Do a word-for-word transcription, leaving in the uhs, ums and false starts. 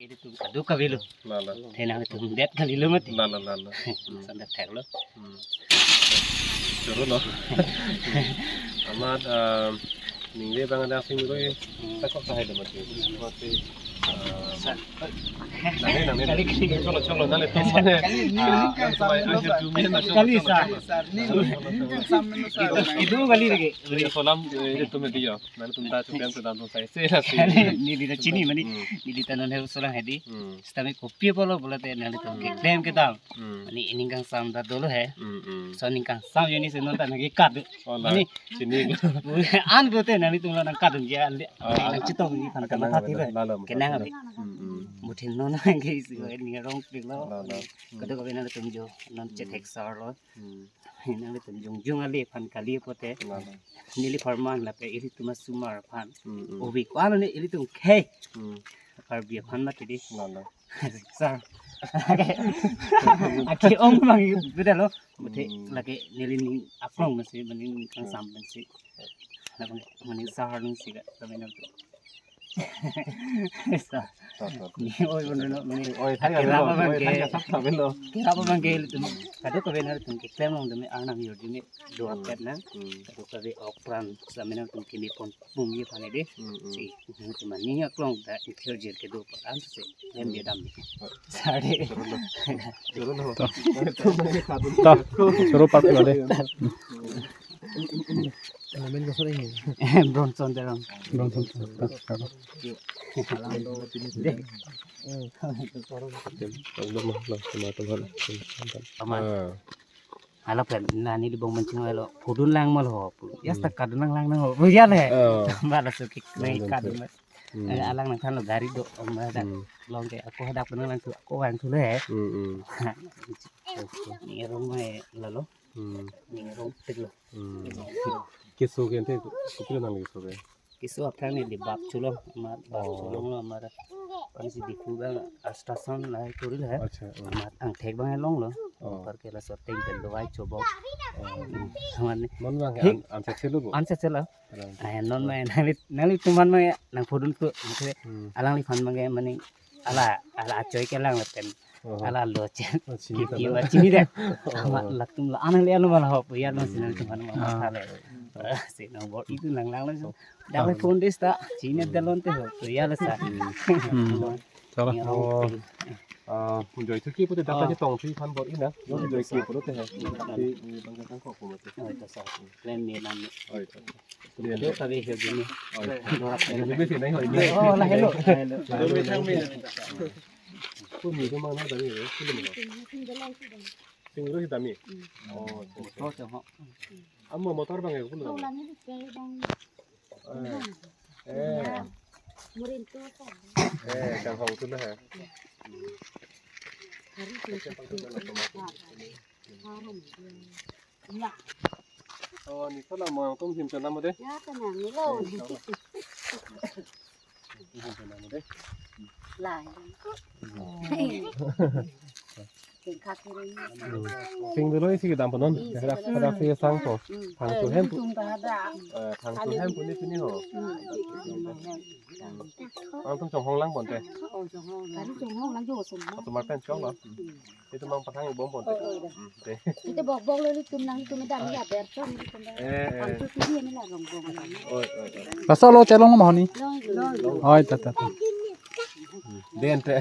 Ilitum kadokave lo. Lalo. Te nanglitum det kalilo mati. Lalo, lalo. Hmm. Sandet theklo. Hmm. Choro lo. Amat, um, ningve abang ada sing roi. Hmm. Takok tahai lo mati. Mati. Sa- Nangne, nangne. Kali, kali. Cholo, cholo, nanglitum. Kali, ah, kali, nanglitum, kali, akhir June na, cholo, kali, cholo, sa. Cholo. Itu, itu kali lagi. Ini kolam, eh, itu media. Nanglitum ta chukliang sedang tung sai se la si. Neli ta chini mani. Hmm. Neli ta non hero solang hedi. Hmm. Sitame kopi apotlo pulote nanglitum keklem kedam. Hmm. Mani ining kangsam ta dolo he. Hmm, hmm. So ining kangsam joni si non ta nangkekat. Oh, la. Mani chini. An pulote nanglitum lo nangkatdun ke an le. Ah, nangchetongji aphan akan nang kamatha ti be. Lalo, lalo. Kenang be. Hmm, hmm. Muthin non nangke isi be ning arong pik lo. Lalo. Hmm. Kadokave nanglitum jo non chethek sar lo. Hmm. Nanglitum jongjong ale aphan kali pulote. Lalo. Neli pharman lapen ilitum asomar aphan. Hmm, hmm. Obi ko-an ne ilitum khei. Hmm. Karbi aphan mati di. Lalo. Sir. Ake ong mang yu beda lo. Muthe Hmm. lake neli ning aklong masi mani ning kangsam masi. Anak mani sahar nung si ka kami nak. Sa. Ni oi bondo no mani. Oi, thai Kira ka apa bang oi, ke? Thai ka sab kami lo. Kira apa bang ke ilitum? Kadokave nanglitum keklem long demi arnam yor demi doa Hmm. pet na. Hmm. Kadokave ok pran sami nanglitum kimi pon pum ye phane de. Hmm, hmm. Si nanglitum mani aklong ta inthir jir kedo an si klem ye dam. Sare. Choro lo. Choro lo. To. Choro lo. To. Choro park lo de. Amen ko sore he. Bronson Teron. Bronson Teron. Amen. Aman. Ah. Hala pen nani di bong mancing lo. Pudun lang mal ho. Ya Hmm. stak kadun lang lang ho. Ya le. Oh. Malah sukik Lang naik lang kadun. Hmm. Eh, alang nangthanlo gari do, om, ada Hmm. long ke ako hadak penang lang tu, ako wang tu le. Hmm, hmm. Ni rong mai lalo, Hmm. ni rong tik lo. Hmm. Keso ke ante, kopi lo nangli keso ke? Keso aphrang ni di bap chulo, amar bap Oh. chulo lo amar. Kami si Diphu bang ultrasound lahai kori le. Acha, hmm. Amar angthek bang long lo. Oh. Par ke la sorting pen dawai chobok. Oh. Amar ni. Non bang ke Hik. an, an sek selo bo? An sek selo. Alang. Ai, non mai nangli, nanglitum aphan mai nang pudun tu, maksudnya, Hmm. alangliphan mai mani ala, ala achoi ke lang lapen, Oh. ala lo chen, Oh, chini kiki kalo. ma chini de. Oh. Ama latum la anang le anu mala hop, ya no Hmm. sinan tuman ma Ah. thale. Eh, si nang bor itu lang lang lo so. Ah. Dak le phone des ta, chini dalon te ho, ya le sa. Hmm. Hmm. Chalo. Ya, Oh. okay. Ah, enjoy thuki pute data Oh. je tong thuki phan bor ina. Enjoy ki pute he. Di, di bangka kangkok pute. Oh, itu sa. Plan ni nam ni. Oh, itu. Itu kami hidup ini. Oh, itu. Dorak Ini ini. Besi nai hoi ni. Oh, lah, hello. Hello. Hello, mi thang mi. Pun mi tu mana tadi ya? Pun mana? Singro si tami. Oh, Motor tu ho. Amo motor bang ya pun. Eh. Eh. Murin tu kan. Eh, kang hong tu lah. Hari tu. Haram. Ya. Oh, ni salam mo tum sim salam de. Ya, tenang ni lo. Eh, salam. Sim salam de. Lah. Sing dulu isi kedam penon. Isi Hadak, kedam. Hadak si sang to. Hmm. Thang tu hem pu. Tum ta ada. Eh, thang tu hem pu ni pini ho. Hmm. Ang tum chonghong lang pon te. Oh, chonghong lang. Tadi chonghong lang jo sum. Atu marten chong lo. Hmm. Itu mang pathang bom pon te. Oh, oh, dah. Hmm, te. Itu bok bok lo tum nang tum dam ya ber chon tum. Eh, eh. Ang tu tu ni la rong rong. Oi, oi, oi. Pasal lo chelong ma honi. Long, long. Oi, ta, ta, ta. Den te.